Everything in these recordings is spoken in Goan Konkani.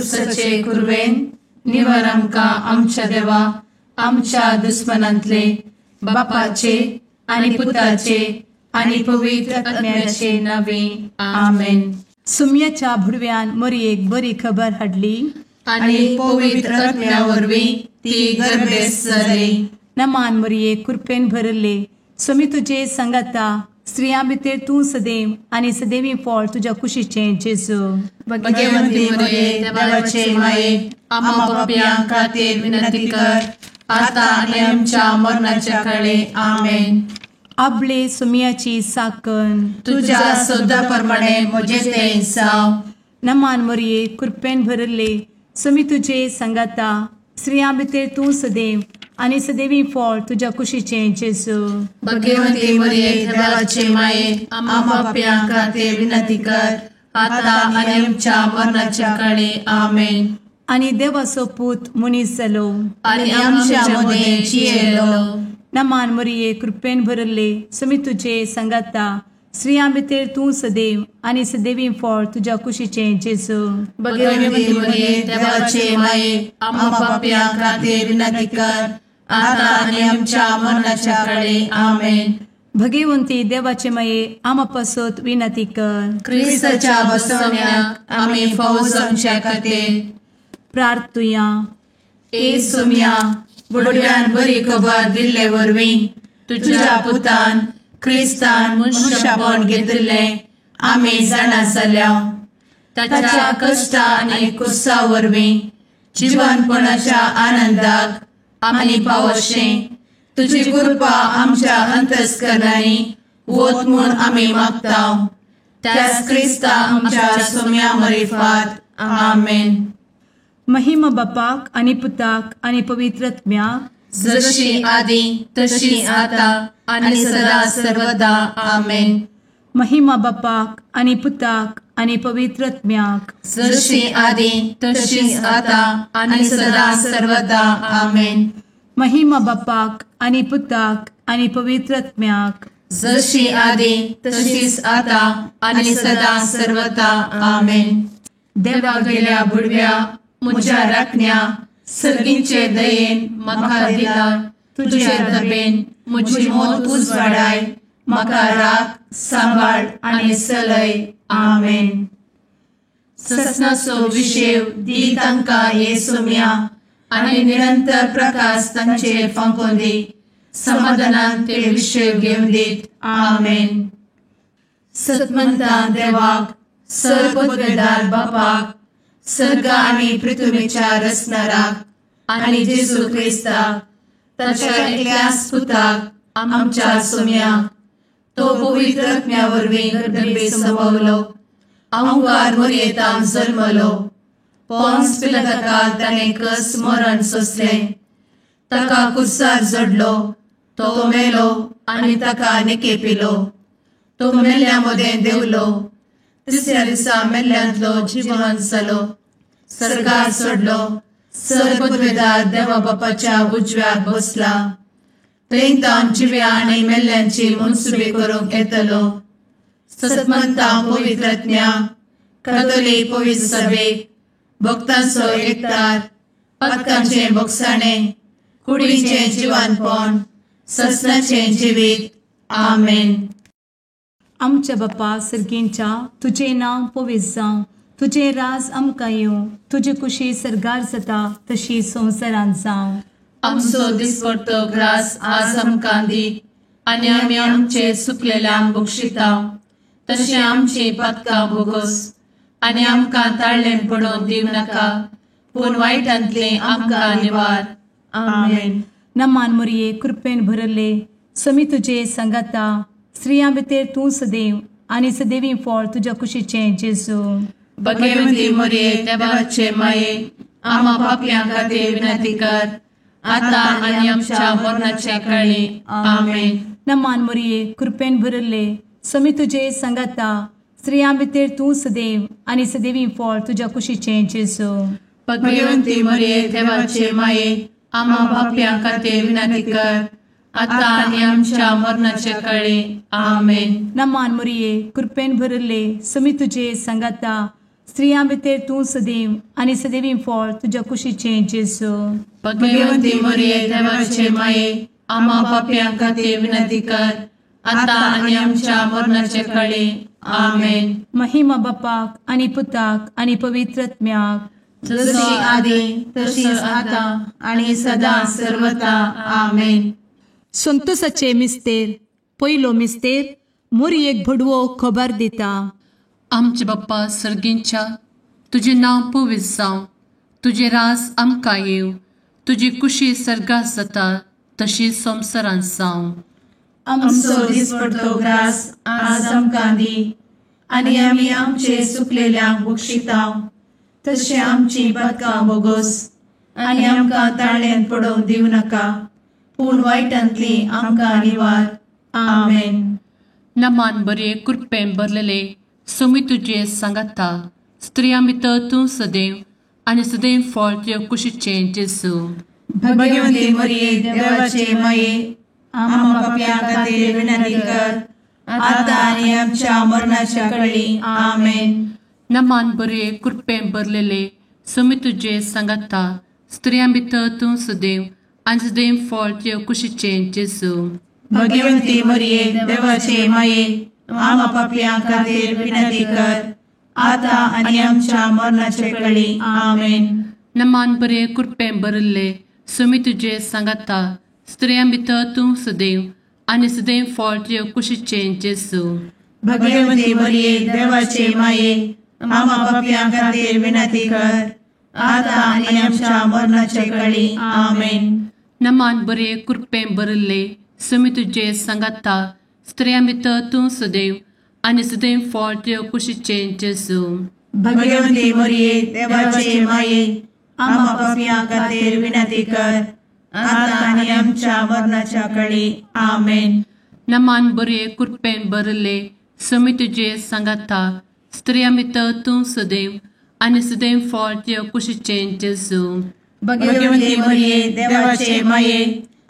कुर्साचे कुरवेन निवार आमकां आमच्या देवा आमच्या दुस्मनांतले बापाचे आनी पुताचे आनी पवित्र आत्म्याचे नावे आमेन. सुम्याच्या भुडव्यान मोरयेक बरी खबर हाडली आनी पवित्र आत्म्या वरवीं ती गर्भेस्त जाली. नमान मोरये, कृपेन भरले, स्वामी तुजे संगाता, स्त्रियां भितर तूं सदैव आनी सदैवी फळ तुज्या कुशीचें जेजू. भगवंती मोरये, देवाचे माये, आम्हा पाप्यां खातीर विनंती कर आता आनी आमच्या मरणाच्या काळे. आमेन. आपले सुम्याची साकन तुझ्या शब्दा प्रमाणे म्हजें तें जावं. नमान मोरये, कृपेन भरले, स्वामी तुजे संगाता, स्त्रियां भितर तूं सदैव आनी सदैवी फळ तुज्या कुशीचें जेजू. भगवंती मोरये, देवाचे माये, आम्हा पाप्यां खातीर विनंती कर आता आनी आमच्या मरणाच्या काळे. आमेन. आनी देवाचो पूत मनीस जालो आनी आमच्या मदें जियेलो. नमान मोरये, कृपेन भरले, स्वामी तुजे संगाता, स्त्रियां भितर तूं सदैव आनी सदैवी फळ तुज्या कुशीचें जेजू. भगवंती मोरये, देवाचे माये, आम्हा पाप्यां खातीर विनंती कर आता आनी आमच्या मरणाच्या काळे. आमेन. भगवंती देवाचे माये, आम्हा पासत विनंती कर. क्रिस्ताच्या बसवण्याक आमी फावो जावच्या खातीर प्रार्थुया. ए सोम्या, बुडव्यान बरी खबर दिल्ले वरवीं तुझ्या पुतान क्रिस्तान मनुष्यपण घेतिल्लें आमी जाणा जाल्या. ताच्या कश्टा आनी कुर्सा वरवीं जिवनपणाच्या आनंदाक आमी पावशें तुजी कृपा आमच्या अंतस्करणांनी वत म्हूण आमी मागता. त्याच क्रिस्ता आमच्या सोम्या मरिफात. आमेन. महिमा बापाक आनी पुताक आनी पवित्र आत्म्याक, जशी आदी तशी आता आनी सदा सर्वदा. आमेन. महिमा बापाक आनी पुताक आनी पवित्र आत्म्याक, जशी आदी तशी आता आनी सदा सर्वदा. आमेन. महिमा बापाक आनी पुताक आनी पवित्र आत्म्याक, जशी आदी तशीच आता आनी सदा सर्वदा. आमेन. देवा गेल्या बुडव्या म्हज्या राखण्या सर्गींचे दयेन म्हाका दिला तुजे दबेन म्हजी मोत उजवाडाय म्हाका राख सांबाळ आनी चलय. आमेन. ससनाचो विशेव दी तांकां हे सोम्या आनी निरंतर प्रकाश तांचेर फांकोवन दी. समाधानान ते विशेव घेवन दीत. आमेन. सतमंता देवाक, सर्वपदवेदार बापाक, सर्ग आनी पृथ्वीच्या रचणाराक आनी जेजू क्रिस्ताक ताच्या एकल्याच पुताक आमच्या सोम्याक, तो पवित्र आत्म्या वरवीं गर्भे संभवलो, अंकार मोरयेतान जल्मलो, पोन्स पिलाताकाल ताणें कस मरण सोंसलें, ताका कुर्सार जडलो, तो मेलो आनी ताका निकेपिलो, तो मेल्ल्या मदें देंवलो, तिसऱ्या दिसा मेल्ल्यांतलो जिवन जालो, सर्गार चडलो, सर्वपदवेदार देवा बापाच्या उजव्याक बसला, थंय तावन जिव्या आनी मेल्ल्यांची मनसुबी करूंक येतलो. सतमंता पवित्र आत्म्या, कातोलीक पवित्र सभेक, भक्तांचो एकतार, पातकांचें भोगसाणें, कुडीचें जिवानपण, ससनाचें जिवीत. आमेन. आमच्या बापा सर्गींच्या, तुजें नांव पवित्र जावं, तुजें राज आमकां येवं, तुजी कुशी सर्गार जाता तशी संवसारांत जावं. आमचो दिसपडतो ग्रास आज आमकां दी आनी आमी आमचे चुकलेल्यांक बक्षिता तशें आमची पातकां भोगोस आनी आमकां ताळ्ळें पडोवन दिवं नाका, पूण वायटांतलें आमकां निवार. आमेन. नमान मोरये, कृपेन भरले, स्वामी तुजे संगाता, स्त्रियां भितर तूं सदैव आनी सदैवी फळ तुज्या कुशीचें जेजू. भगवंती मोरये, देवाचे माये, आम्हा पापयां खातीर विनंती कर आता आनी आमच्या मरणाच्या काळी. आमेन. नमान मोरये, कृपेन भरले, स्वामी तुजे संगाता, स्त्रियां भितर तूं सदैव आनी सदैवी फळ तुज्या कुशीचें जेजू. भगवंती मोरये, देवाचे माये, आम्हा पापयां खातीर विनंती कर आता आनी आमच्या मरणाच्या काळी. आमेन. नमान मोरये, कृपेन भरले, स्वामी तुजे संगाता, स्त्रियां भितर तूं सदैव आनी सदैवी फळ तुज्या कुशीचें जेजू। भगवंती मरिये देवाचे माये, आम्हा पाप्यां खातीर विनंती कर, आतां आनी आमच्या मरणाचे कळी। आमेन। महिमा बापाक आनी पुताक आनी पवित्र आत्म्याक, जशी आदी तशीच आतां आनी सदां सर्वता। आमेन। संतोषाचे मिस्तेर। पयलो मिस्तेर मोरयेक भडवो खबर दिता। आमचे बाप्पा सर्गींच्या, तुजें नांव पवित्र जावं, तुजें राज आमकां येवं, तुजी कुशी सर्गात जाता तशी संवसारांत जावं। आमचो दिसपडतो ग्रास आज आमकां दी, आनी आमी आमचे चुकलेल्यांक बक्षिता तशें आमची पातकां बोगोस, आनी आमकां ताळ्यांत पडोवंक दिवं नाका, पूण वायटांतली आमकां निवार। आमेन। नमान बरे कृपेन भरलेले सुमी तुजे सांगाता, स्त्रियां भितर तूं सदैव आनी सदैव फळ तुजे कुशीचें जेजू। भगवंती मरिये देवाचे माये, आम्हा पाप्यां खातीर विनंती कर, आतां आनी आमच्या मरणाच्या कळी। आमेन। नमान बरे कृपेन भरलेले सुमी तुजे सांगाता, स्त्रियां भितर तूं सदैव आनी सदैव फळ तुजे कुशीचें जेजू। भगवंती मरिये देवाचे माये, आम्हा पाप्यां खातीर विनंती कर, आतां आनी आमच्या मरणाचे कळी। आमेन। नमान बरे कृपेन भरिल्ले सुमी तुजे सांगाता, स्त्रियां भितर तूं सदैव आनी सदैव फळ तुजे कुशीचें जेजू। भगवंती मरिये देवाचे माये, आम्हा पाप्यां खातीर विनंती कर, आतां आनी आमच्या मरणाचे कळी। आमेन। नमान बरे कृपेन भरिल्ले सुमी तुजे सांगाता, स्त्रियां भितर तूं सदैव आनी सदैव फळ तुजे कुशीचें जेजू। भगवंती मरिये देवाचे माये, आम्हा पाप्यां खातीर विनंती कर, आतां आनी आमच्या मरणाच्या कळी। आमेन। नमान बरे कृपेन भरिल्ले सुमी तुजे सांगाता, स्त्रियां भितर तूं सदैव आनी सदैव फळ तुजे कुशीचें जेजू। भगवंती मरिये देवाचे माये,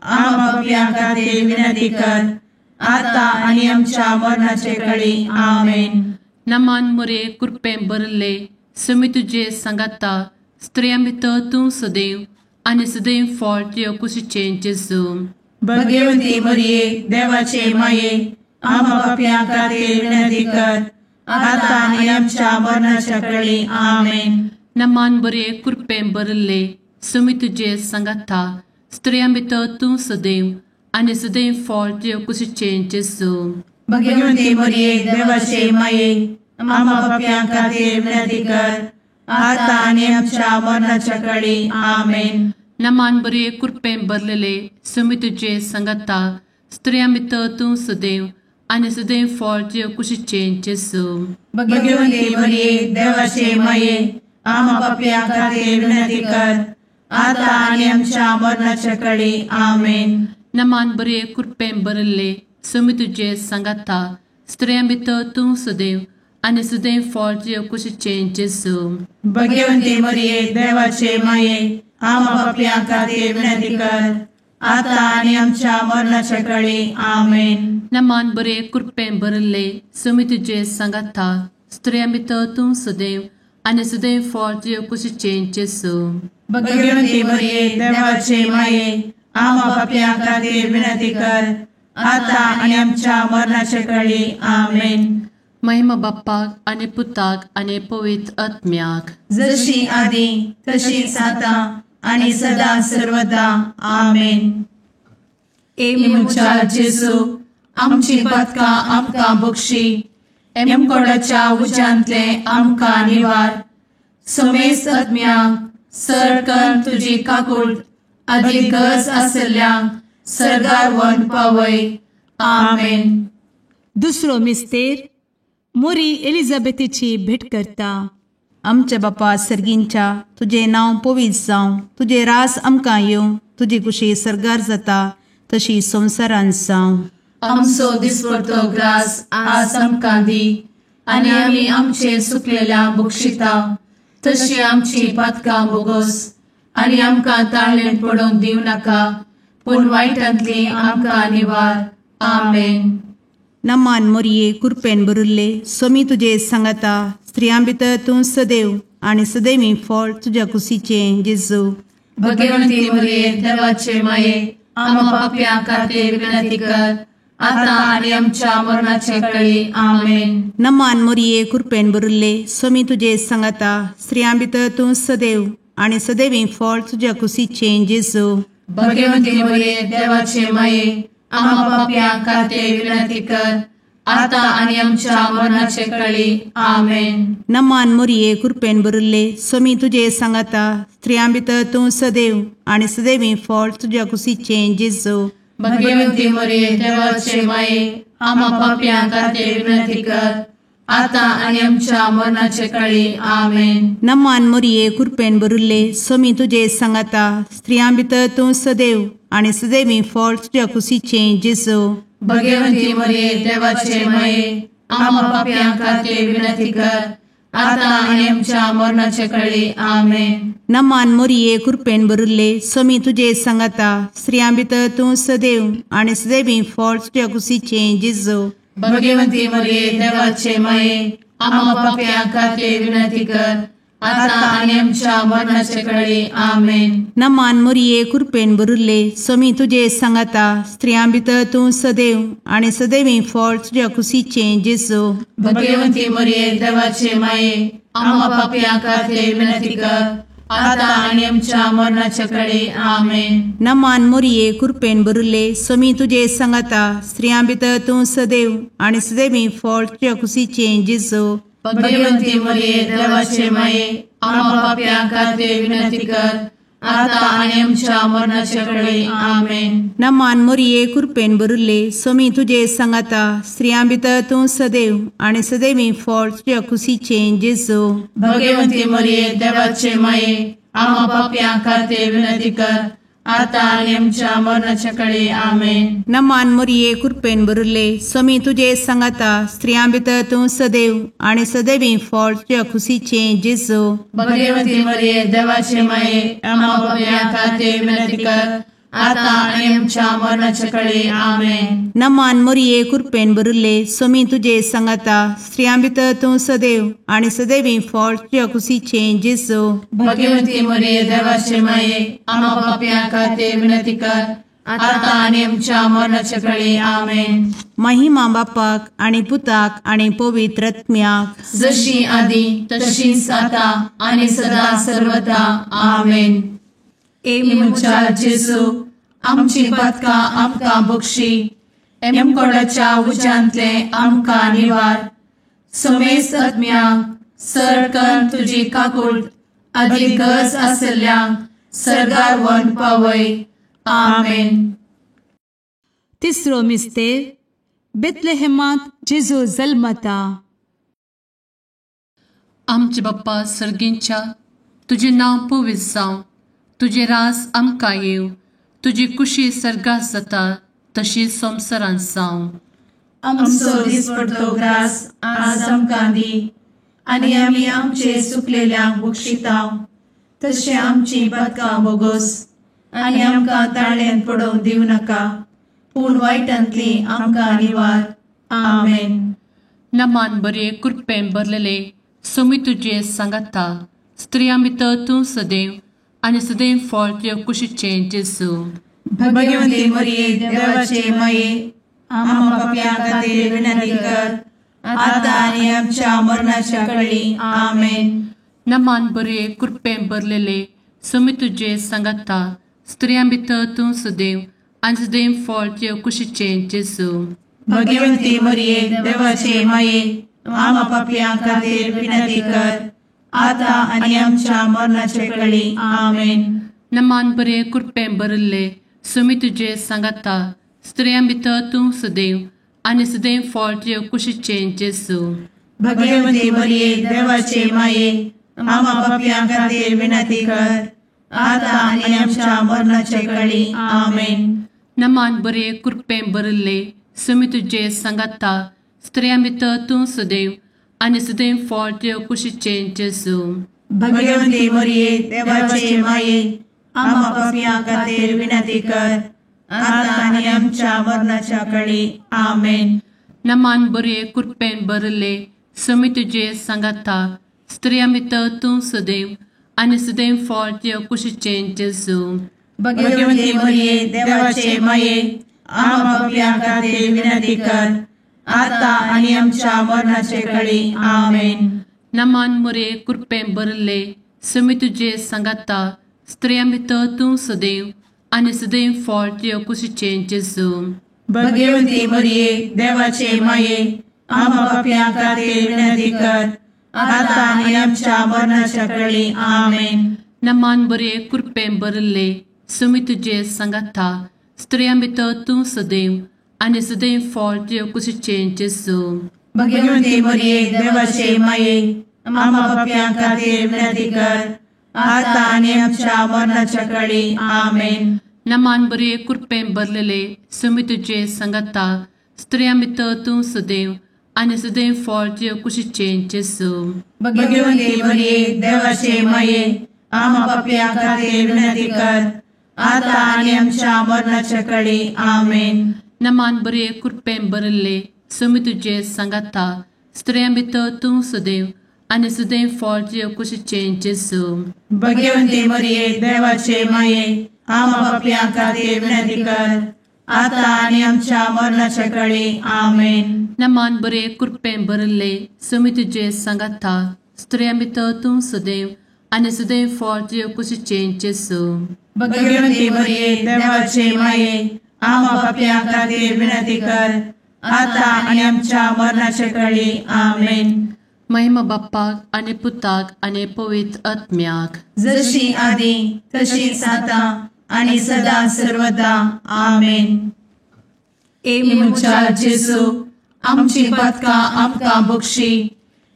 आम्हा पाप्यां खातीर विनंती कर, आतां आनी आमच्या मरणाचे कळी। आमेन। नमान मरिये कृपेन भरिल्ले सुमी तुजे सांगाता, स्त्रियां भितर तूं सदैव आनी सदैव फळ तुजे कुशीचें जेजू। भगवंती मरिये देवाचे माये, आम्हा पाप्यां खातीर विनंती कर, आतां आनी आमच्या मरणाच्या कळी। आमेन। नमान बरे कृपेन भरिल्ले सुमी तुजे सांगाता, स्त्रियां भितर तूं सदैव आनी सदैव फळ तुजे कुशीचें जेजू। भगवंती मरिये देवाचे माये, आम्हा पाप्यां खातीर विनंती कर, आतां आनी आमच्या मरणाच्या कळी। आमेन। नमान बरे कृपेन भरलेले सुमी तुजे सांगाता, स्त्रियां भितर तूं सदैव आनी सदैव फळ तुजे कुशीचें जेजू। भगवंती मरिये देवाचे माये, आम्हा पाप्यां खातीर विनंती कर, आतां आनी आमच्या मरणाच्या कळी। आमेन। नमान बरे कृपेन भरिल्ले सुमी तुजे सांगाता, स्त्रियां भितर तूं सदैव आनी सदैव फळ तुजे कुशीचें जेजू। भगवंती मरिये देवाचे माये, आम्हा पाप्यां खातीर विनंती कर, आतां आनी आमच्या मरणाच्या कळी। आमेन। नमान बरे कृपेन भरिल्ले सुमी तुजे सांगाता, स्त्रियां भितर तूं सदैव आनी सदैव फळ तुजे कुशीचें जेजू। भगवंती मरिये देवाचे माये, आम्हा पाप्यां खातीर विनंती कर, आतां आनी आमच्या मरणाचे कळी। आमेन। महिमा बाप्पाक आनी पुताक आनी पवित्र आत्म्याक, जशी आदी तशीच आतां आनी सदां सर्वदा। आमेन। ए म्हज्या जेजू, आमची पातकां आमकां बक्षी, एमकोडाच्या उज्यांतले आमकां निवार, समेस्त आत्म्यांक सरकन तुजी काकूट आदी गरज आसल्ल्यांक सर्गार व्हरून पावय। आमेन। दुसरो मिस्तेर मोरी एलिझाबेथीची भेट करता। आमच्या बापा सर्गींच्या, तुजें नांव पवित्र जावं, तुजें राज आमकां येवं, तुजी कुशी सर्गार जाता तशी संवसारांत जावं। आमचो दिसपडतो ग्रास आज आमकां दी, आनी आमी आमचे चुकलेल्यांक बक्षिता तशी आमची पातकां बोगोस, आनी आमकां ताळ्ळेंत पडोवंक दिवं नाका, पूण वायटांतली आमकां निवार। आमेन। नमान मोरये कुरपेन भरिल्ले सोमी तुजे सांगाता स्त्रियां भितर तूं सदैव आनी सदैवी फळ तुज्या कुशीचें जेजू। भगवंती मोरये देवाचे माये आम्हा पाप्यां खातीर विनंती कर आता आनी आमच्या मरणाचे कळी। आमेन। नमान मोरये कुरपेन भरिल्ले सोमी तुजे सांगाता स्त्रियां भितर तूं सदैव आनी सदैवी फळ तुज्या कुशीचें जेजू। भगवंती मोरये देवाचे माये आम्हा पाप्यां खातीर विनंती कर आता आनी आमच्या मरणाचे कळी। आमेन। नमान मोरये कुरपेन भरिल्ले सोमी तुजे सांगाता स्त्रियां भितर तूं सदैव आनी सदैवी फळ तुज्या कुशीचें जेजू। भगवंती मोरये देवाचे माये आम्हा पाप्यां खातीर विनंती कर आता आनी आमच्या मरणाचे कळी। आमेन। नमान मोरये कुरपेन भरिल्ले सोमी तुजे सांगाता स्त्रियां भितर तूं सदैव आनी सदैवी फळ तुज्या कुशीचें जेजू। भगवंती मोरये देवाचे माये आम्हा पाप्यां खातीर विनंती कर आता आनी आमच्या मरणाचे कळी। आमेन। नमान मोरये कुरपेन भरिल्ले सोमी तुजे सांगाता स्त्रियां भितर तूं सदैव आनी सदैवी फळ तुज्या कुशीचें जेजू। भगवंती मोरये देवाचे माये आम्हा पाप्यां खातीर विनंती कर आता आनी आमच्या मरणाचे कळी। आमेन। नमान मोरये कुरपेन भरिल्ले सोमी तुजे सांगाता स्त्रियां भितर तूं सदैव आनी सदैवी फळ तुज्या कुशीचें जेजू। भगवंती मोरये देवाचे माये आम्हा पाप्यां खातीर विनंती कर आता आनी आमच्या मरणाचे कळी। आमेन। नमान मोरये कुरपेन भरिल्ले सोमी तुजे सांगाता स्त्रियां भितर तूं सदैव आनी सदैवी फळ तुज्या कुशीचें जेजू। भगवंती मोरये देवाचे माये आम्हा पाप्यां खातीर विनंती कर आता आनी आमच्या मरणाचे कळी। आमेन। नमान मोरये कुरपेन भरिल्ले सोमी तुजे सांगाता स्त्रियां भितर तूं सदैव आनी सदैवी फळ तुज्या कुशीचें जेजू। भगवंती मोरये देवाचे माये आम्हा पाप्यां खातीर विनंती कर आता आनी आमच्या मरणाचे कळी। आमेन। नमान मोरये कुरपेन भरिल्ले सोमी तुजे सांगाता स्त्रियां भितर तूं सदैव आनी सदैवी फळ तुज्या कुशीचें जेजू। भगवंती मोरये देवाचे माये आम्हा पाप्यां खातीर विनंती कर आता आनी आमच्या मरणाचे कळी। आमेन। नमान मोरये कुरपेन भरिल्ले सोमी तुजे सांगाता स्त्रियां भितर तूं सदैव आनी सदैवी फळ तुज्या कुशीचें जेजू। भगवंती मोरये देवाचे माये आम्हा पाप्यां खातीर विनंती कर आता आनी आमच्या मरणाचे कळी। आमेन। महिमा बापाक आनी पुताक आनी पवित्र आत्म्याक, जशी आदी तशीच आता आनी सदा सर्वदा। आमेन। ए म्हज्या जेजू आमची पातकां आमकां बक्षी, एमकोडाच्या उज्यांतले आमकां निवार, समेस्त आत्म्यांक सरकन तुजी काकूट आदी गरज आशिल्ल्यांक सर्गार व्हरून पावय। आमेन। तिसरो मिस्तेर बेथलेहेमांत जेजू जल्मता। आमचे बाप्पा सर्गींच्या तुजें नांव पवित्र जावं, तुजें राज आमकां येवं, तुजी कुशी सर्गात जाता तशी संवसारांत जावं। आमचो दिसपडतो ग्रास आज आमकां दी आनी आमी आमचे चुकलेल्यांक बक्षितांव तशें आमची पातकां बोगोस आनी आमकां ताळ्यांत पडोवंक दिवं नाका, पूण वायटांतली आमकां निवार। आमेन। नमान बरे कृपेन भरलेले सोमी तुजे सांगाता, स्त्रियां भितर तूं सदैव आनी सदैव फळ तुज्या कुशीचें जेजू। भगवंती मरिये देवाचे माये आम्हा पाप्यां खातीर विनंती कर आता आनी आमच्या मरणाच्या कळी। आमेन। नमान बरे कृपेन भरलेले सोमी तुजे सांगाता, स्त्रियां भितर तूं सदैव आनी सदैव फळ तुज्या कुशीचें जेजू। भगवंती मरिये देवाचे माये आम्हा पाप्यां खातीर विनंती कर आता आनी आमच्या मरणाचे कळी। आमेन। नमान बरे कृपेन भरिल्ले सोमी तुजे सांगाता, स्त्रियां भितर तूं सदैव आनी सदैव फळ तुज्या कुशीचें जेजू। भगवंती मरिये देवाचे माये आम्हा पाप्यां खातीर विनंती कर आता आनी आमच्या मरणाचे कळी। आमेन। नमान बरे कृपेन भरिल्ले सोमी तुजे सांगाता, स्त्रियां भितर तूं सदैव आनी सदैव फळ तुज्या कुशीचें जेजू। भगवंती मरिये देवाचे माये आम्हा पाप्यां खातीर विनंती कर आता आनी आमच्या मरणाच्या कळी। आमेन। नमान बरे कृपेन भरले स्वामी तुजे सांगाता स्त्रियां भितर तूं सदैव आनी सदैव फळ तुज्या कुशीचें जेजू. भगवती मरिये देवाचे माये आम्हा पाप्यां खातीर विनंती कर आता आनी आमच्या मरणाचे कळी. आमेन. नमान मरिये कृपेन भरले स्वामी तुजे सांगाता स्त्रियां भितर तूं सदैव आनी सदैव फळ तुज्या कुशीचें जेजू. भगवती मरिये देवाचे माये आम्हा पाप्यां खातीर विनंती कर आता आनी आमच्या मरणाच्या कळी. आमेन. नमान बरे कृपेन भरले स्वामी तुजे सांगाता स्त्रियां भितर तूं सदैव आनी सदैव फळ तुज्या कुशीचें जेजू. भगवती मरिये देवाचे माये आम्हा पाप्यां खातीर विनंती कर आता आनी आमच्या मरणाच्या कळी. आमेन. नमान बरे कृपेन भरलेले स्वामी तुजे सांगाता स्त्रियां भितर तूं सदैव आनी सदैव फळ तुज्या कुशीचें जेजू. भगवती मरिये देवाचे माये आम्हा पाप्यां खातीर विनंती कर आता आनी आमच्या मरणाच्या कळी. आमेन. नमान बरे कृपेन भरले स्वामी तुजे सांगाता स्त्रियां भितर तूं सदैव आनी सदैव फळ तुज्या कुशीचें जेजू. भगवती मरिये देवाचे माये आम्हा पाप्यां खातीर विनंती कर आता आनी आमच्या मरणाच्या कळी. आमेन. नमान बरे कृपेन भरले स्वामी तुजे सांगाता स्त्रियां भितर तूं सदैव आनी सदैव फळ तुज्या कुशीचें जेजू. भगवती मरिये देवाचे माये आम्हा पाप्यां खातीर विनंती कर आता आनी आमच्या मरणाच्या कळी. आमेन. महिमा बाप्पाक आनी पुताक आनी पवित्र आत्म्याक, जशी आदी तशीच आता आनी सदा सर्वदा. आमेन. ए म्हज्या जेजू आमची पातकां आमकां बक्षी,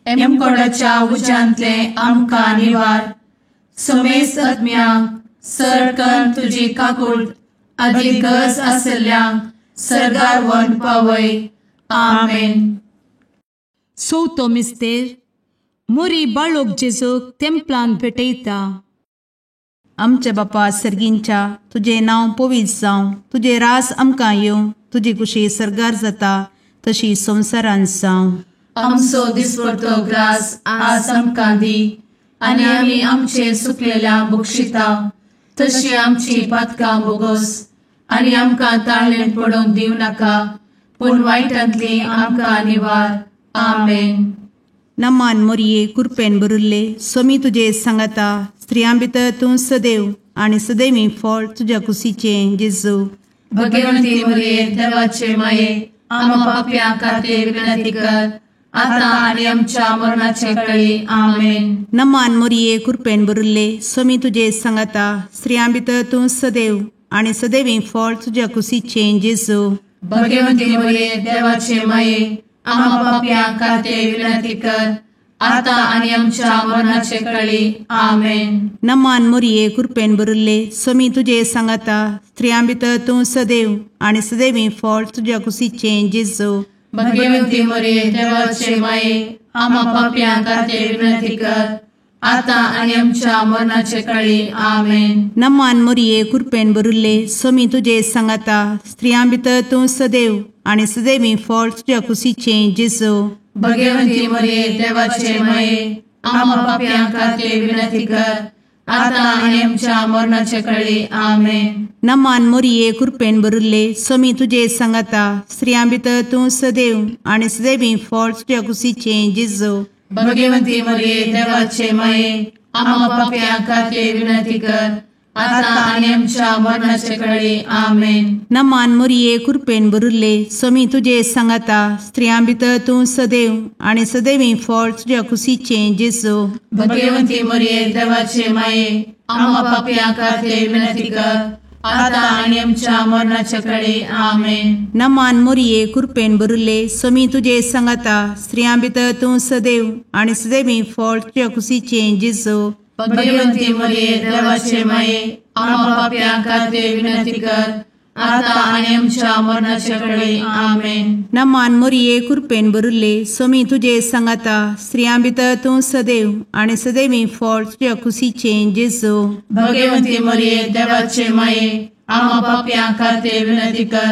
एमकोडाच्या उज्यांतले आमकां निवार, समेस्त आत्म्यांक सरकन तुजी काकूट आदी गरज आशिल्ल्यांक सर्गार व्हरून पावय. आमेन. चवथो मिस्तेर मोरी बाळोक जेजूक तेंपलान भेटयता. आमच्या बापा सर्गींच्या तुजें नांव पवित्र जावं, तुजें राज आमकां येवं, तुजी कुशी सर्गार जाता तशी संवसारान जावं. आमचो दिसपडतो ग्रास आज आमकां दी आनी आमी आमचे सुकलेल्या बक्षिता तशी आमची पातकां बोगस आनी आमकां ताळेन पडोवंक दिवं नाका, पूण वायटांतली आमकां निवार. आमेन. नमान मोरये कृपेन भरिल्ले स्वामी तुजे सांगाता, स्त्रियां भितर तूं सदैव आनी सदैवी फळ तुज्या कुशीचें जेजू. भगवंती मोरये देवाचे माये आम्हा पाप्यां खातीर विनंती कर आता आनी आमच्या मरणाचे कळी. आमेन. नमान मोरये कृपेन भरिल्ले स्वामी तुजे सांगाता, स्त्रियां भितर तूं सदैव आनी सदैवी फळ तुज्या कुशीचें जेजू. भगवंती मोरये देवाचे माये आम्हा पाप्यां खातीर विनंती कर आता आनी आमच्या मरणाचे कळी. आमेन. नमान मोरये कृपेन भरिल्ले स्वामी तुजे सांगाता, स्त्रियां भितर तूं सदैव आनी सदैवी फळ तुज्या कुशीचें जेजू. भगवंती मोरये देवाचे माये आम्हा पाप्यां खातीर विनंती कर आता आनी आमच्या मरणाचे कळी. आमेन. नमान मोरये कृपेन भरिल्ले स्वामी तुजे सांगाता, स्त्रियां भितर तूं सदैव आनी सदैवी फळ तुज्या कुशीचें जेजू. भगवंती मोरये देवाचे माये आम्हा पाप्यां खातीर विनंती कर आता आनी आमच्या मरणाचे कळी. आमेन. नमान मोरये कृपेन भरिल्ले स्वामी तुजे सांगाता, स्त्रियां भितर तूं सदैव आनी सदैवी फळ तुज्या कुशीचें जेजू. भगवंती मोरये देवाचे माये आम्हा पाप्यां खातीर विनंती कर आता आनी आमच्या मरणाचे कळी. आमेन. नमान मोरये कृपेन भरिल्ले स्वामी तुजे सांगाता, स्त्रियां भितर तूं सदैव आनी सदैवी फळ तुज्या कुशीचें जेजू. भगवंती मोरये देवाचे माये आम्हा पाप्यां खातीर विनंती कर आता आनी आमच्या मरणाचे कळी. आमेन. नमान मोरये कृपेन भरिल्ले स्वामी तुजे सांगाता, स्त्रियां भितर तूं सदैव आनी सदैवी फळ तुज्या कुशीचें जेजू. भगवंती मोरये देवाचे माये आम्हा पाप्यां खातीर विनंती कर आता आनी आमच्या मरणाचे कळी. आमेन. नमान मोरये कृपेन भरिल्ले स्वामी तुजे सांगाता, स्त्रियां भितर तूं सदैव आनी सदैवी फळ तुज्या कुशीचें जेजू. भगवंती मोरये देवाचे माये आम्हा पाप्यां खातीर विनंती कर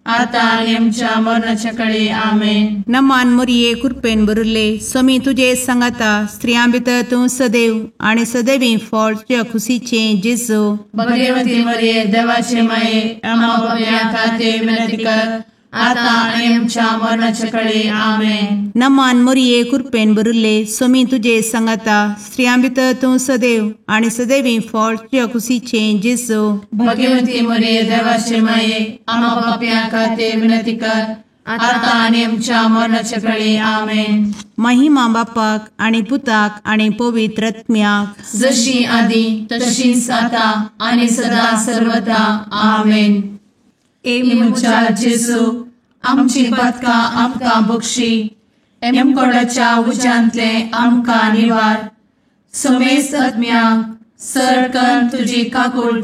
आतां आनी आमच्या मरणाच्या कळे. आमेन. नमान मोरये कृपेन भरिल्ले, स्वामी तुजे सांगाता, स्त्रियां भितर तूं सदैव आनी सदैवी फळ तुज्या खुशीचें जेजू. भगवती मरिये देवाचे माये, आम्हा पापयां खातीर विनंती कर, आतां आनी आमच्या मरणाच्या कळे. आमेन. नमान मोरये कृपेन भरिल्ले, स्वामी तुजे सांगाता, स्त्रियां भितर तूं सदैव आनी सदैवी फळ तुज्या खुशीचें जेजू. भगवती मरिये देवाचे माये, आम्हा पापयां खातीर विनंती कर, आतां आनी आमच्या मरणाच्या कळे. आमेन. महिमा बापाक आनी पुताक आनी पवित्र आत्म्याक, जशी आदी तशीच आतां आनी सदा सर्वदा. आमेन. ए म्हज्या जेजू, आमची पातकां आमकां बक्षी, एमकोडाच्या उज्यांतले आमकां निवार, समेस्त आत्म्यांक सरकन तुजी काकूट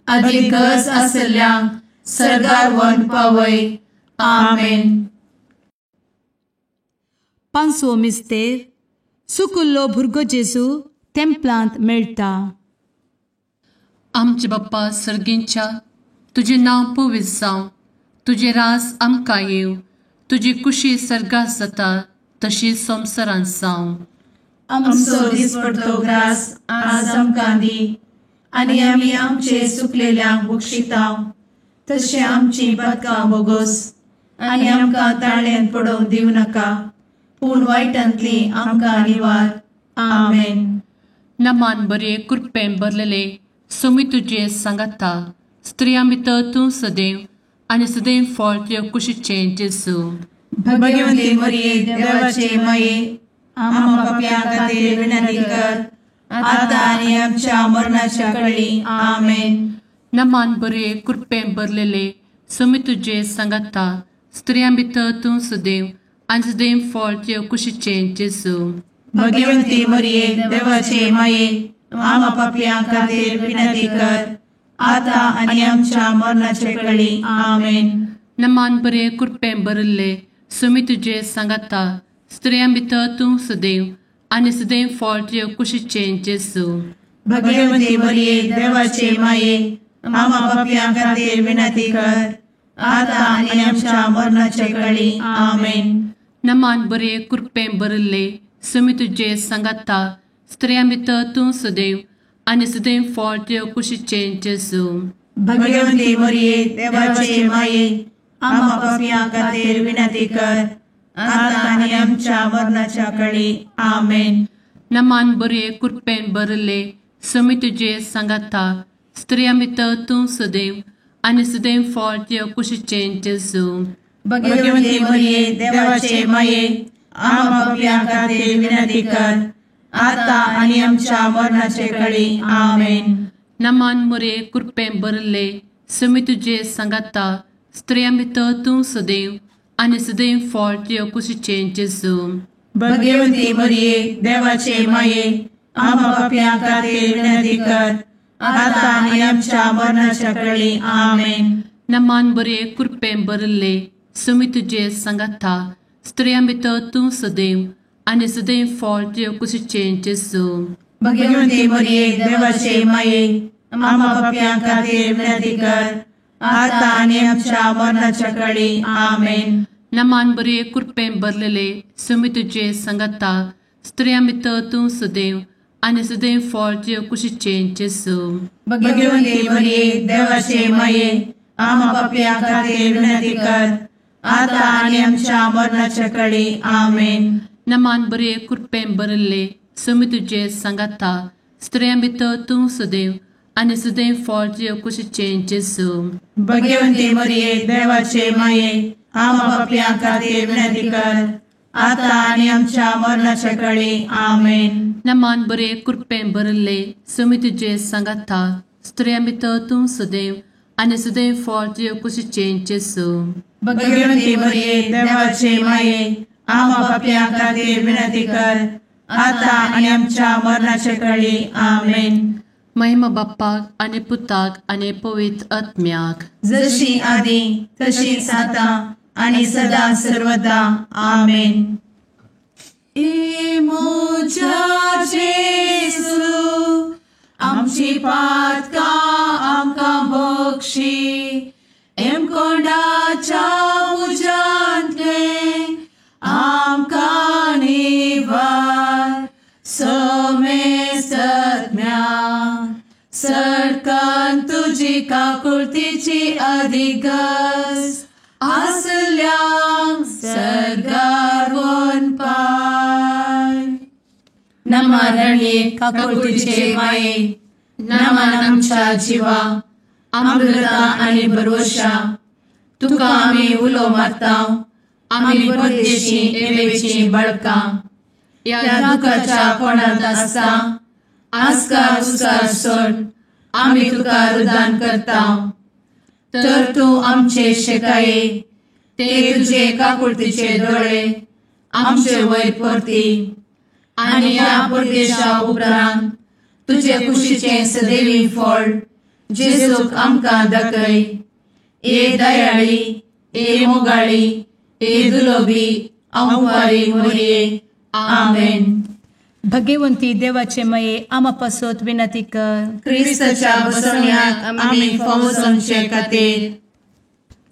आदी गरज आशिल्ल्यांक सर्गार व्हरून पावय. आमेन. पांचवो मिस्तेर, सुकुल्लो भुरगो जेजू तेंपलांत मेळटा. आमचे बाप्पा सर्गींच्या, तुजें नांव पवित्र जावं, तुजें रास आमकां येवं, तुजी कुशी सर्गात जाता तशी संवसारांत जावं. आमचो दिसपडतो ग्रास आज आमकां दी, आनी आमी आमचे सुकलेल्यांक बक्षितांव, तशें आमची पातकां बोगोस, आनी आमकां ताळ्यांत पडोवंक दिवं नाका, पूण वायटांतली आमकां निवार. आमेन. नमान बरे कृपेन भरलेले, स्वामी तुजे सांगाता, स्त्रियां भितर तूं सदैव आनी सदैव फळ तुज्या कुशीचें जेजू. भगवती मरिये देवाचे माये, आम्हा पापयां खातीर विनंती कर, आतां आनी आमच्या मरणाच्या कळी. आमेन. नमान बरे कृपेन भरलेले, स्वामी तुजे सांगाता, स्त्रियां भितर तूं सदैव आनी सदैव फळ तुज्या कुशीचें जेजू. भगवती मरिये देवाचे माये, आम्हा पापयां खातीर विनंती कर, आतां आनी आमच्या मरणाच्या कळी. आमेन. नमान बरे कृपेन भरिल्ले, स्वामी तुजे सांगाता, स्त्रियां भितर तूं सदैव आनी सदैव फळ तुज्या कुशीचें जेजू. भगवती मरिये देवाचे माये, आम्हा पापयां खातीर विनंती कर, आतां आनी आमच्या मरणाच्या कळी. आमेन. नमान बरे कृपेन भरिल्ले, स्वामी तुजे सांगाता, स्त्रियां भितर तूं सदैव आनी सदैव फळ तुज्या कुशीचें जेजू. भगवती मरिये देवाचे माये, आम्हा पापयां खातीर विनंती कर, आतां आनी आमच्या मरणाच्या कळी. आमेन. नमान बरे कृपेन भरिल्ले, स्वामी तुजे सांगाता, स्त्रियां भितर तूं सदैव आनी सदैव फळ तुज्या कुशीचें जेजू. भगवती मरिये देवाचे माये, आम्हा पापयां खातीर विनंती कर, आतां आनी आमच्या मरणाचे कळी. आमेन. नमान मोरे कृपेन भरिल्ले, स्वामी तुजे सांगाता, स्त्रियां भितर तूं सदैव आनी सदैव फळ तुज्या कुशीचें जेजू. भगवती मरिये देवाचे माये, आम्हा पापयां खातीर विनंती कर, आतां आनी आमच्या मरणाच्या कळी. आमेन. नमान बरे कृपेन भरिल्ले, स्वामी तुजे सांगाता, स्त्रियां भितर तूं सदैव आनी सदैव फळ तुज्या कुशीचें जेजू. भगवती मरिये देवाचे माये, आम्हा पापयां खातीर विनंती कर, आतां आनी आमच्या मरणाच्या कळी. आमेन. नमान बरे कृपेन भरलेले, स्वामी तुजे सांगाता, स्त्रियां भितर तूं सदैव आनी सदैव फळ तुज्या कुशीचें जेजू. भगवती मरिये देवाचे माये, आम्हा पापयां खातीर विनंती कर, आतां आनी आमच्या मरणाच्या कळी. आमेन. नमान बरे कृपेन भरिल्ले, स्वामी तुजे सांगाता, स्त्रियां भितर तूं सदैव आनी सदैव फळ तुज्या कुशीचें जेजू. भगवती मरिये देवाचे माये, आम्हा पापयां खातीर विनंती कर, आतां आनी आमच्या मरणाच्या कळी. आमेन. नमान बरे कृपेन भरिल्ले, स्वामी तुजे सांगाता, स्त्रियां भितर तूं सदैव आनी सदैव फळ तुज्या कुशीचें जेजू. भगवती मरिये देवाचे माये, आम्हा पापयां खातीर विनंती कर, आतां आनी आमच्या मरणाच्या कळी. आमेन. महिमा बाप्पाक आनी पुताक आनी पवित्र आत्म्याक, जशी आदी तशीच आतां आनी सदा सर्वदा. आमेन. ए म्हज्या जेजू, आमची पातकां आमकां बक्षी, एमकोंडाच्या तुजी काकुळतीची अधिगज आसल्यांक सर्गार वनपाय. नमा रणये काकुळतीचे माये, नमन आमच्या जिवा, अमृता आनी भरवशा, तुका आमी उलो मारता, आमी परदेशी एवेची बळकां, ह्या दुखाच्या कोणांत आसता आस्कार उस्कार सोड आमी तुका रुदान करता. तर तूं आमचे शेकाये, ते तुजे काकुळतीचे दोळे आमचे वयर परती आनी ह्या परदेशा उपरांत तुजे कुशीचें सदैवी फळ जेजूक आमकां दाखय. ए दयाळी, ए मोगाळी, ए दुलोबी आंवारी मोरये. आमेन. भगवंती देवाचे मये आमा पासत विनंती कर. क्रिस्ताच्या बसवण्याक आमी फावो जावचे खातीर.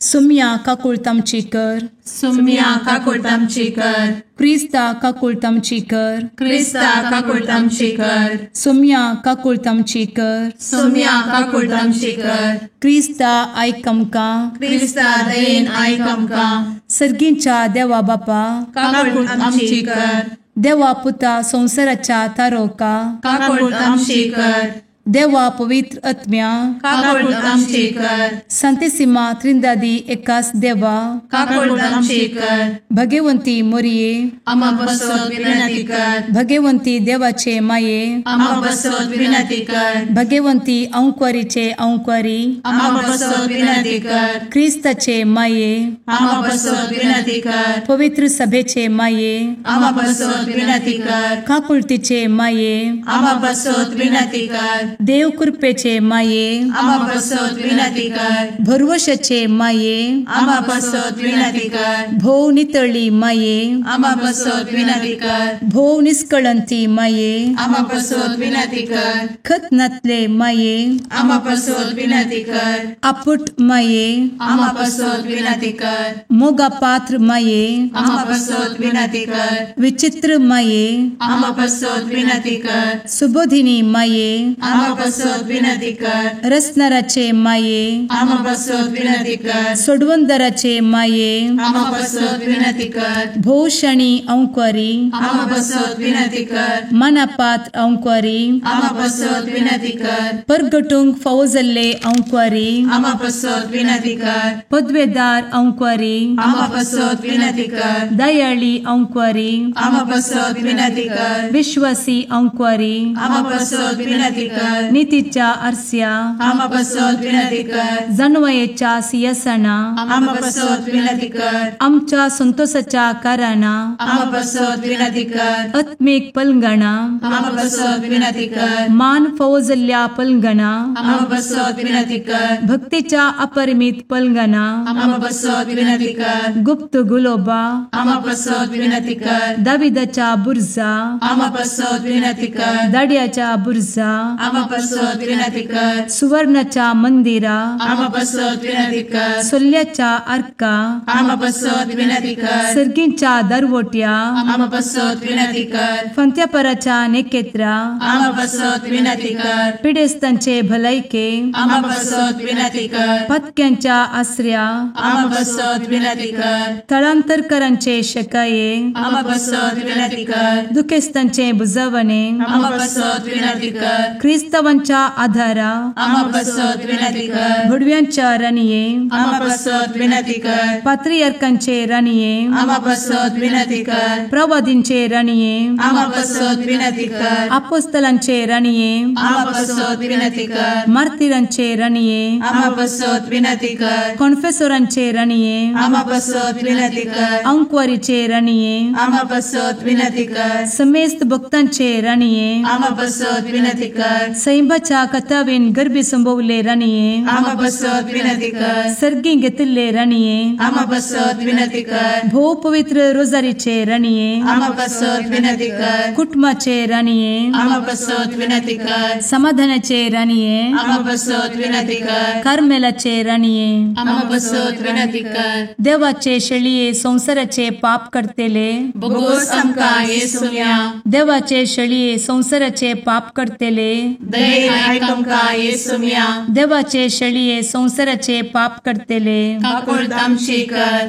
सुम्या काकुळतामची कर. सुम्या काकुळतामची कर. क्रिस्ता काकुळतामची कर. क्रिस्ता काकुळतामची कर. सुम्या काकुळतामची कर. सुम्या काकुळतामची कर. क्रिस्ता आयक आमकां. क्रिस्ता दयेन आयक आमकां. सर्गींच्या देवा बापा काकुळतामची कर. देवा पुता संवसाराच्या तारोका काकुळतामची कर. देवा पवित्र आत्म्या काकुळतामची कर. संतेसिमा त्रिंदादी एकास देवा काकुळतामची कर. भगवंती मोरये आमा पासत विनंती कर. भगवंती देवाचे माये आमा पासत विनंती कर. भगवंती अंकुरीचे अंकुरी आमा पासत विनंती कर. क्रिस्ताचे माये आमा पासत विनंती कर. पवित्र सभेचे माये आमा पासत विनंती कर. काकुळतीचे माये आमा पासत विनंती कर. देव कृपेचे माये आमा पासत विनंती कर. भरवशाचे माये आमा पासत विनंती कर. भोव नितळी माये आमा पासत विनंती कर. भोव निष्कळंती माये आमा पासत विनंती कर. खत नातले माये आमा पासत विनंती कर. आपुट माये आमा पासत विनंती कर. मोगा पात्र माये आमा पासत विनंती कर. विचित्र माये आमा पासत विनंती कर. सुबोधिनी माये आमा पासत विनंती कर. रसनाराचे माये आमा पासत विनंती कर. सोडवंदराचे माये आमा पासत विनंती कर. भोवशणी अंकुरी आमा पासत विनंती कर. मनापात्र अंकुरी आमा पासत विनंती कर. परगटूंक फावो जाल्ले अंकुरी आमा पासत विनंती कर. पदवेदार अंकुरी आमा पासत विनंती कर. दयाळी अंकुरी आमा पासत विनंती कर. विश्वासी अंकुरी आमा पासत विनंती कर. नितीच्या आरस्या आमा पासत विनंती कर. जानवयेच्या सिंहासना आमा पासत विनंती कर. आमच्या संतोषाच्या कारणा आमा पासत विनंती कर. आत्मीक पलंगणा आमा पासत विनंती कर. मान फावो जाल्ल्या पलंगणा आमा पासत विनंती कर. भक्तीच्या अपरिमित पलंगणा आमा पासत विनंती कर. गुप्त गुलोबा आमा पासत विनंती कर. दाविदाच्या बुर्जा आमा पासत विनंती कर. दाड्याच्या बुर्जा आमा पासत विनंती कर. सुवर्णाच्या मंदिरा आमा पासत विनंती कर. सोल्याच्या आर्का आमा पासत विनंती कर. सर्गींच्या दरवट्या आमा पासत विनंती कर. फंत्यापराच्या नेकेत्रा आमा पासत विनंती कर. पिडेस्तांचे भलायके आमा पासत विनंती कर. पत्क्यांच्या आसऱ्या आमा पासत विनंती कर. थळांतरकरांचे शकाये आमा पासत विनंती कर. दुखेस्तांचे बुजवणे आमा पासत विनंती कर. क्रिस्तावांच्या आधारा आमा पासत विनंती कर. भडव्यांच्या राणये आमा पासत विनंती कर. पात्रियार्कांचे राणये आमा पासत विनंती कर. प्रवादींचे राणये आमा पासत विनंती कर. आपोस्तलांचे राणये आमा पासत विनंती कर. मार्तिरांचे राणये आमा पासत विनंती कर. कॉन्फेसोरांचे राणये आमा पासत विनंती कर. अंकुवारीचे राणये आमा पासत विनंती कर. समेस्त भक्तांचे राणये आमा पासत विनंती कर. सैंबाच्या कथावेन गर्भी संभवले राणये आमा पासत विनंती कर. सर्गी घेतिल्ले राणये आमा पासत विनंती कर. भोव पवित्र रोजारीचे राणये आमा पासत विनंती कर. कुटुंबाचे राणये आमा पासत विनंती कर. समाधानाचे राणये आमा पासत विनंती कर. कार्मेलाचे राणये आमा पासत विनंती कर. देवाचे शेळये संवसाराचे पाप करतेले बोगोस आमकां येसुया. देवाचे शेळये संवसाराचे पाप करतेले दयेन आयक आमकां येसुम्या. देवाचे शेळये संवसाराचे पाप करतले काकुळट आमची कर.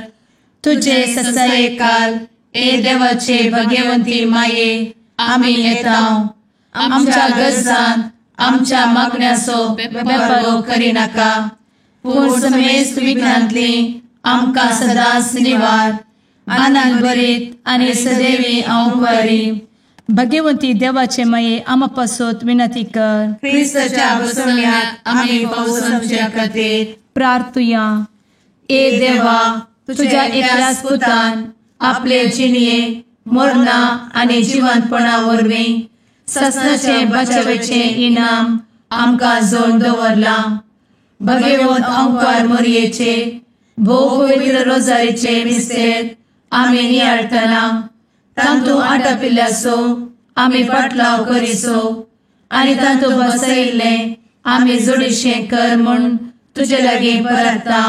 तुजे तुजे ससायेकाल ए देवाचे भगवंती माये आमी येता. आमच्या गरजांत आमच्या मागण्याचो बेपर्वो करिनाका, पूण समेस्त विघ्नांतली आमकां सदांच निवार. आनंद भरीत आनी सदैवी हांव. भगवंती देवाचे माये आमा पासत विनंती कर. क्रिस्ताच्या बसवण्यात आमी पावसाच्या खातीर प्रार्थुया. ए देवा, तुझ्या एकल्याच पुतान आपले जिणये मरणा आनी जिवंतपणा वरवीं ससनाचे बचावेचें इनाम आमकां जोड दवरलां. भगवंत अंकार मोरयेचे भोव पवित्र रोजारीचे मिस्तेर आमी नियाळटना तांतू आटापिल्ल्याचो आमी पाटलाव करिसो आनी तांतू बसयिल्लें आमी जोडीशें कर म्हूण तुजे लागीं परता.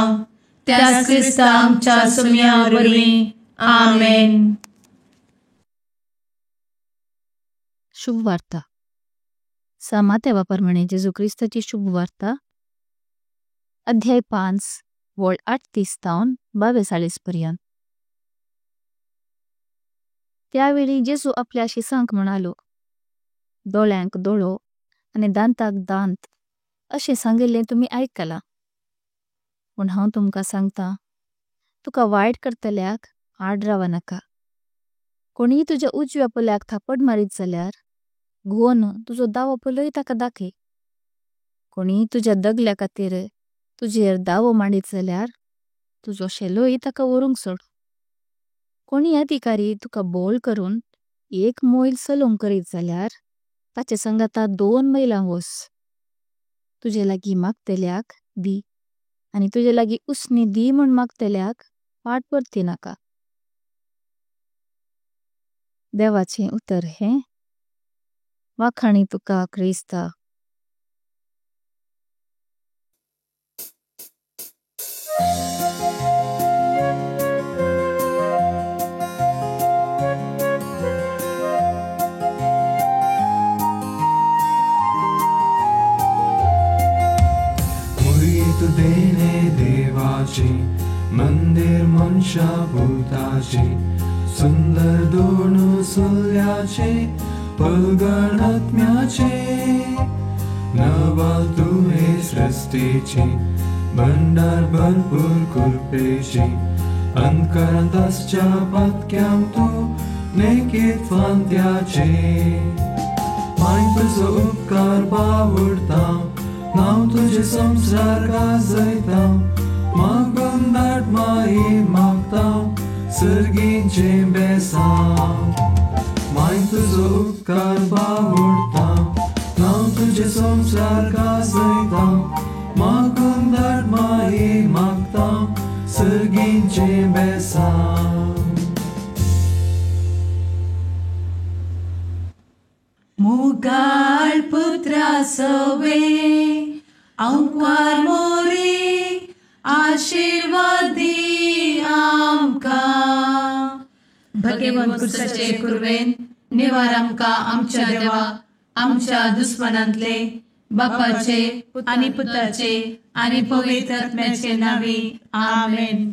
त्याच क्रिस्ता आमच्या सुम्या वरवीं. आमेन. शुभवार्ता. सामात्या प्रमाणे जेजू क्रिस्ताची शुभवार्ता, अध्याय 5 वळ 38 तावन 42 पर्यंत. त्यावेळी जेजू आपल्या शिसांक म्हणालो, डोळ्यांक डोळो आणि दांताक दांत असे सांगिल्ले तुम्ही ऐकला, पण हांव तुमका सांगता, तुका वाईट करतल्याक आड रावा नका। कोणी तुझ्या उजव्या पोल्याक थापड मारीत जाल्यार घुवन तुझो दावो पोलोय ताका दाखय। कोणी तुझ्या दगल्या खातीर तुझेर दावो मांडीत जाल्यार तुझो शेलोय ताका वरुंक सोड। कोणी अधिकारी तुका बोल करून एक मैल सलोंग करीत जाल्यार ताचे संगता 2 मैलां वस। तुझे लागी मागतल्याक दी आणि तुझे लागी उसनी दी म्हण मागतल्याक पाट परती नका। देवाचे उतर हे वाखाणी तुका क्रिस्ता। देवाची मंदिर मनशा भूताची सुंदर दोन सुल्याचे पलगणात्म्याचे नवाल तुहे सृष्टीची भंडार भरपूर कृपेची अंतकरांत आसच्या पातक्यांक तूं नेकीत फांत्याचे माय तुजो उपकार बावडता नांव तुझे संसार गाजयता मागून दाट माई मागता सर्गींचे बेसांव माय तुजो उपकार बावडता नांव तुझे संसार गाजयता मागून दाट माई मागता सर्गींचे बेसांव. मुगाळ पुत्रा सवे अंकार मोरी आशीर्वादी आमकां. भगवंत कुसाचे कुर्वेन निवार आमकां आमच्या देवा आमच्या दुस्मनांतले बापाचे आनी पुताचे आनी पवित्र आत्म्याचे नावी. आमेन.